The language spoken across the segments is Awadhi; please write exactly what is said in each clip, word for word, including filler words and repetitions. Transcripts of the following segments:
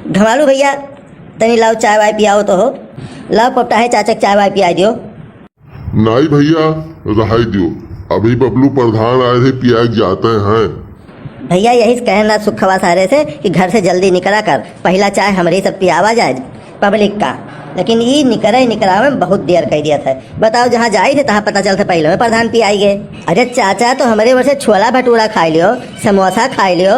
घमालू भैया, तनी लाओ चाय वाय पियाओ तो हो। लाओ पोपटाहे चाचा के चाय वाय पियाई दियो। नाई भैया, रहाई दियो। अभी बबलू प्रधान आए थे, पिया के जाते हैं। भैया, यही से कहे ना सुखवा सारे से कि घर से जल्दी निकला कर, पहिला चाय हमरे सब पियावा जाए पब्लिक का। लेकिन ई निकरे निकरावे में बहुत देर कर दिया था। बताओ, जहाँ जाई थे तहाँ पता चलता पहिले में प्रधान पियाई गए। अरे चाचा, तो हमरे ओर से छोला भटूरा खाई लियो, समोसा खाई लियो।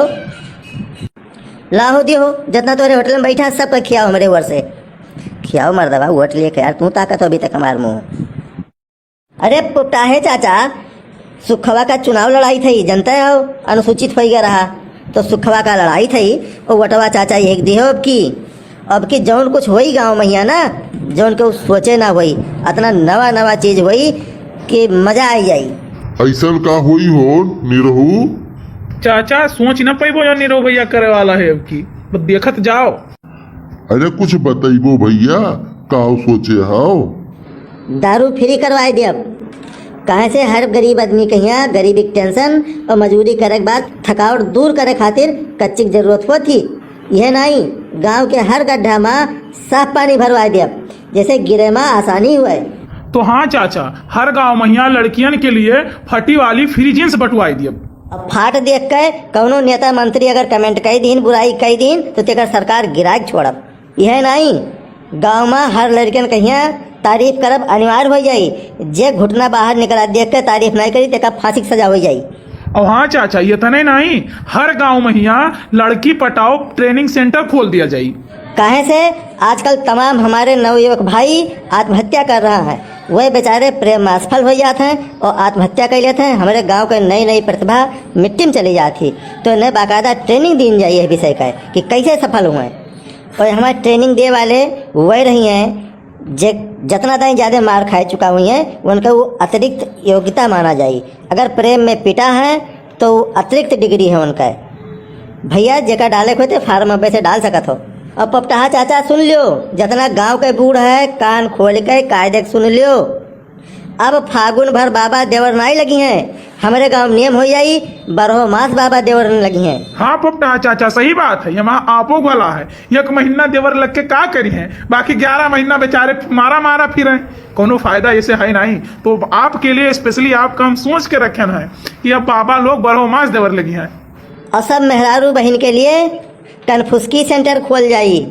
लाहो दियो, जितना तोरे होटल में बैठा सबका खियाओ हमरे ओर से। खियाओ मर्दवा, वोट लिए के यार, तू ताकत हो अभी तक हमार मुँह। अरे पोपटाहे चाचा, सुखवा का चुनाव लड़ाई थई, जनते हो, अनुसूचित होई गया रहा, तो सुखवा का लड़ाई थई, वो वोटवा चाचा एक दिहो अब की, अब की जौन कुछ होई गाँव में हियाँ ना, जौन के उ सोचे ना होई, अतना नवा नवा चीज होई कि मजा आई जाई। ऐसन का होई हो निरहू? चाचा, सोच न पैबो जो निरहू भैया करे वाला है अब की, बस देखत जाओ। अरे कुछ बतैबो भैया, का सोचे हव? दारू फ्री करवाए देब। काहे से हर गरीब आदमी के हियाँ गरीबी के टेंशन और मजूरी करे के बाद थकावट दूर करे खातिर कच्ची के जरूरत होत ही। यह नाई, गाँव के हर गड्ढा मा साफ पानी भरवाए देब, जैसे गिरे मा आसानी हुए। तो हाँ चाचा, हर गाँव महिया लड़कियन के लिए फटी वाली फ्री जींस बंटवाई दियब। अब फाट देख के कौनो नेता मंत्री अगर कमेंट कई दीन, बुराई कई दीन, तो तेकर सरकार गिराए के छोड़ब। यह नाई, गाँव मा हर लड़कन के हियाँ तारीफ करब अनिवार्य हो जाई। जे घुटना बाहर निकला देख के तारीफ नहीं करी, तेका फांसी के सजा हो जाई। और हाँ चाचा, ये तने नहीं, हर गाँव महिया लड़की पटाओ ट्रेनिंग सेंटर खोल दिया जाई। काहे से आजकल तमाम हमारे नवयुवक भाई आत्महत्या कर रहा है, वह बेचारे प्रेम में असफल हो जाते हैं और आत्महत्या कर लेते हैं। हमारे गांव के नई नई प्रतिभा मिट्टी में चली जाती, तो इन्हें बाकायदा ट्रेनिंग दीन जाए यह विषय का कि कैसे सफल हुए। और हमारे ट्रेनिंग दे वाले वह रही हैं जे जितना दाई ज़्यादा मार खाए चुका हुई हैं, उनका वो अतिरिक्त योग्यता माना जाए। अगर प्रेम में पिटा है तो अतिरिक्त डिग्री है उनका। भैया, जेका डाले के होते फार्म अब्बे से डाल सकत हो। अब पपटहा चाचा सुन लियो, जितना गांव के बूढ़ है, कान खोल के कायदे के सुन लियो। अब फागुन भर बाबा देवर नाई लगी हैं, हमरे गांव में नियम हो जाई, बरहो मास बाबा देवर लगी हैं। हाँ पपटहा चाचा, सही बात है, ये वहाँ आपो भला है। एक महीना देवर लग के का करी हैं, बाकी ग्यारह महीना बेचारे मारा मारा फिरे, कोनो फायदा ऐसे है नहीं। तो आपके लिए स्पेशली आपका हम सोच के रखे हैं कि अब बाबा लोग बरहो मास देवर लगी हैं। और सब मेहरारू बहिन के लिए कनफुसकी सेंटर खोल जाई।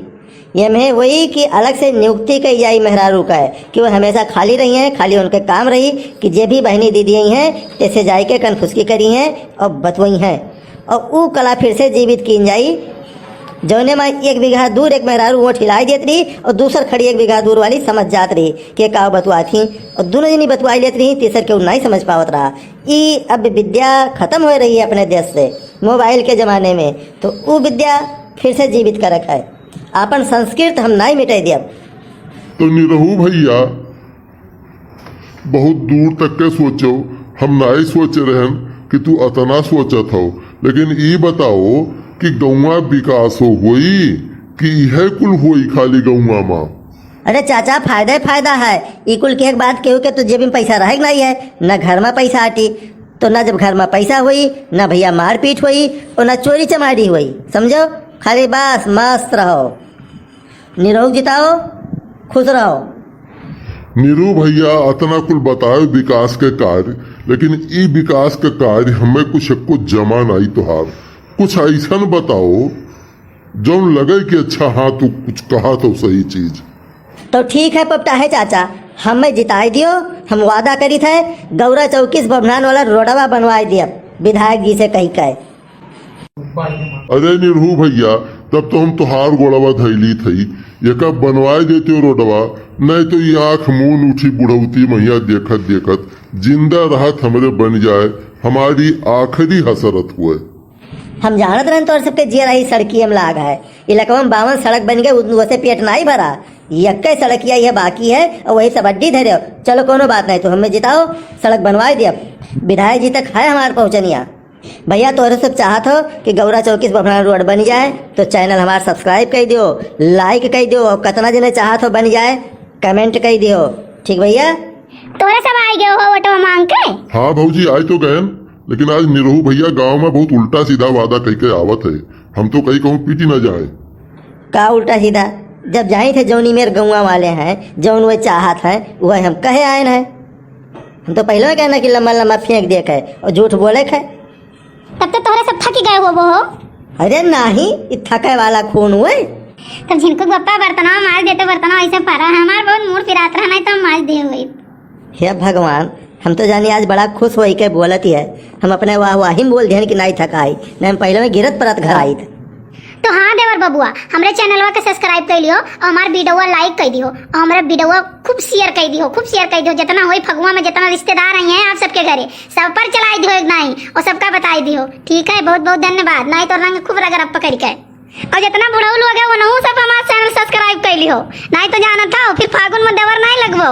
ये में वही कि अलग से नियुक्ति कई जाई मेहरारू का, कि वो हमेशा खाली रही हैं, खाली उनके काम रही कि जे भी बहनी दीदी आई हैं, तैसे जाए के कनफुसकी करी हैं और बतवई हैं। और ऊ कला फिर से जीवित कीन जाई, जौने में एक बीघा दूर एक मेहरारू वोट हिलाई देत रही और दूसर खड़ी एक बीघा दूर वाली समझ जात रही कि का बतुआत ही, और दोनों जनी बतुआई लेत रही, तीसर केहू नहीं समझ पावत रहा। ई अब विद्या खत्म हो रही है अपने देश से, मोबाइल के जमाने में, तो ऊ विद्या फिर से जीवित करक है। आपन संस्कृत हम नहीं मिटाई दियब। तो निरहू भैया, बहुत दूर तक के सोचो, हम नाई सोचे रहन कि तू अतना सोचत हो। लेकिन ई बताओ कि गौवा विकास हो होई कि इहे कुल होई खाली गौवा मा? अरे चाचा, फायदा ही फायदा है। ई कुल के एक बात केहू के तो जेब में पैसा रहे के नहीं है, न घर में पैसा आटी, तो न जब घर में पैसा होई, न भैया मारपीट होई और न चोरी चमारी होई, समझो। खाली बस मस्त रहो। निरोग जिताओ, खुश रहो। नीरू भैया, अतना कुल बताओ विकास के कार्य, लेकिन ई विकास के कार्य हमें कुछ एको जमा नाई तोहार। कुछ ऐसन बताओ जौन लगे कि अच्छा, हाँ, तू कुछ कहा तो सही चीज। तो ठीक है पपटाहे चाचा, हमें जिताई दियो। हम वादा करी थे गौरा चौकी से बभनान वाला रोडवा बनवाई दिया विधायक जी से कही के। अरे निरहू भैया, तब तो हम तोहार गोड़वा धैली थई, एका बनवाए देते हो रोडवा, नहीं तो ये आँख मून उठी बुढ़ौती मैया देखत देखत जिंदा रहत हमरे बन जाए, हमारी आखिरी हसरत हुए। हम जानत रहन तोर सबके जियरा ही सड़किए में लाग है, इलाकवा में बावन सड़क बन गए, उन-, वैसे पेट नाई भरा, यक्के सड़किया ये बाकी है और वही सब अड्डी धरे हो। चलो कोनो बात नहीं, तो हमें जिताओ, सड़क बनवाए दिया, विधायक जी तक है हमार पहुँचनिया। भैया, तोहरे सब चाहत हो कि गौरा चौकी से बभना रोड बन जाए, तो चैनल हमार सब्सक्राइब कर दियो, लाइक कर दियो, और कितना जने चाहत हो बन जाए, कमेंट कर दियो। ठीक भैया? तोहरे सब आइ गए हो वोटवा मांग के? हाँ भौजी, आइ तो गए, लेकिन आज निरहू भैया गांव में बहुत उल्टा सीधा वादा कह के आवत है। हम तो कहीं कहूँ पीटी ना जाए। का उल्टा सीधा? जब जाइत है जौनी मेर गौवा वाले हैं, जौन वह चाहत हैं, वह हम कहे आयन है। हम तो पहले कहना कि लम्बा लम्बा फेंक देख है और झूठ बोले है। तब तो तोहरे सब थकी गए होबो हो। अरे नाही, ई थके वाला खून हुए। तब झिनकू के पप्पा बर्तनवा माज देते, बर्तनवा ऐसे परा, हमार बहुत मूड पिरात रहा, नहीं तो हम माज दे हुई। हे भगवान, हम तो जानी आज बड़ा खुश होई के बोलत ही है। हम अपने वाह वाही में बोल देहन कि नाई थकाई, नहीं हम पहले में गिरत परत घर आइत। तो हाँ देवर बबुआ, हमरे चैनलवा के सब्सक्राइब कर लियो और हमार वीडियोवा लाइक कर दियो और हमरे वीडियोवा खूब शेयर कर दियो, खूब शेयर कर दियो। जितना होई फगुआ में जितना रिश्तेदार आई हैं आप सबके घरे, सब पर चलाई दियो एक नाई और सबका बताई दियो। ठीक है, बहुत बहुत धन्यवाद। नाई तो रंग खूब रगरब पकड़ के। और जितना बुढ़ऊ लोग है, उनहू सब हमार चैनल सब्सक्राइब कर लियो, नाई तो जानत हो फिर फागुन में देवर नाई लगबो।